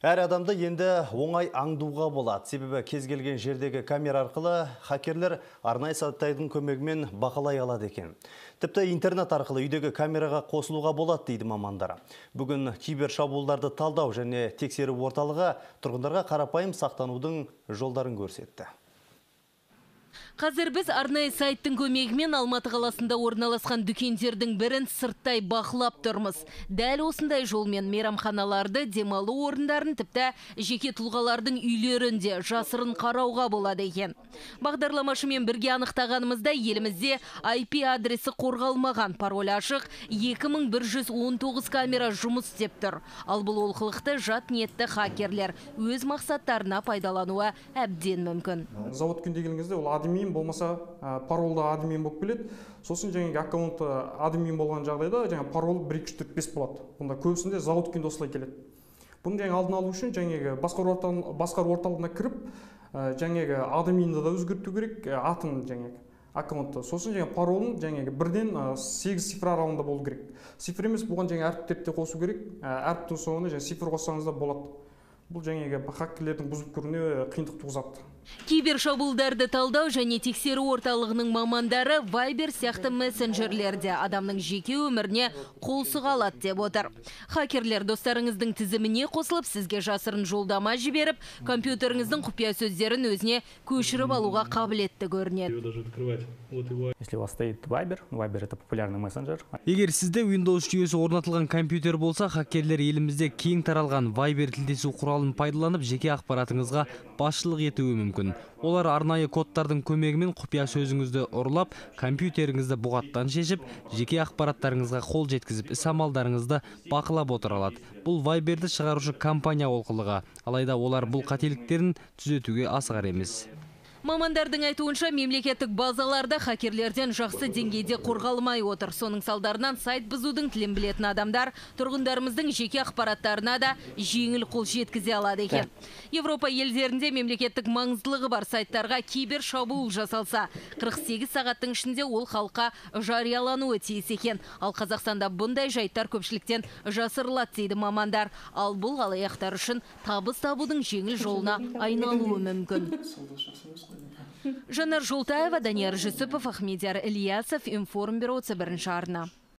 Әр адамды енді оңай аңдуға болады. Себебі кез келген жердегі камера арқылы хакерлер арнайы сайттардың көмегімен бақылай алады екен. Тіпті интернет арқылы үйдегі камераға қосылуға болады дейді мамандар. Бүгін кибер шабуылдарды талдау және тексеру орталығы тұрғындарға қарапайым сақтанудың жолдарын көрсетті. Қазір біз арнайы сайттың көмегімен Алматы қаласында орналасқан дүкендердің бірін сырттай бақылап тұрмыз. Дәл осындай жолмен мейрамханаларды, демалу орындарын, тіпті жеке тұлғалардың үйлерін де жасырын қарауға болады екен. Бағдарламашымен бірге анықтағанымызда елімізде IP адресі қорғалмаған, пароль ашық 2119 камера жұмыс істеп тұр. Ал бұл олқылықты жат ниетті хакерлер өз мақсаттарына пайдалануы әбден мүмкін. Завод күнде келген кезде ол админ болмаса пароль да админ болып келеді. Сосын жаңағы аккаунты админ болған жағдайда жаңағы пароль 1 2 3 4 5 болады. Бұнда көбісінде завод күнде осылай келеді. Бұның жаңағы алдын алу үшін жаңағы басқару орталығына кіріп, жаңағы админді да өзгерту керек, атын жаңағы аккаунтты. Сосын жаңағы паролын жаңағы бірден 8 цифр аралығында болу керек. Цифр емес, бұған жаңағы әріптерді де қосу керек. Әріптің соңына жаңағы цифр қоссаңыз да болады. Бұл жаңағы хакерлердің бұзып кіруіне қиындық туғызады. Кибер шабуылдарды талдау және тексеру орталығының мамандары Viber сияқты мессенджерлерде адамның жеке өміріне қол сұға алады деп отыр. Хакерлер достарыңыздың тізіміне қосылып, сізге жасырын жолдама жіберіп, компьютеріңіздің құпия сөздерін өзіне көшіріп алуға қабілетті көрінеді. Если у вас стоит Viber, Viber это популярный мессенджер. Егер сізде Windows жүйесі орнатылған компьютер болса, хакерлер елімізде кең таралған Viber тілдесу құралын пайдаланып, жеке ақпаратыңызға басшылық етуі мүмкін. Олар арнайы кодтардың көмегімен құпия сөзіңізді ұрлап, компьютеріңізді бұғаттан шешіп, жеке ақпараттарыңызға қол жеткізіп, іс амалдарыңызды бақылап отыра алады. Бұл Viberді шығарушы компания олқылығы. Алайда олар бұл қателіктерін түзетуге асығар емес. Мамандардың айтуынша, мемлекеттік базаларда хакерлерден жақсы деңгейде қорғалмай отыр. Соның салдарынан сайт бұзудың тілін білетін адамдар тұрғындарымыздың жеке ақпараттарына да жеңіл қол жеткізе алады екен. Европа елдерінде мемлекеттік маңыздылығы бар сайттарға кибер шабуыл жасалса, 48 сағаттың ішінде ол халыққа жариялануы тиіс екен. Ал Қазақстанда бұндай жайттар көпшіліктен жасырылады дейді мамандар. Ал бұл алаяқтар үшін табыс табудың жеңіл жолына айналуы мүмкін. Жанар Жолтаева, Данияр Жүсіпов, Ахмедияр Ильясов, Информбюро, 1 арна.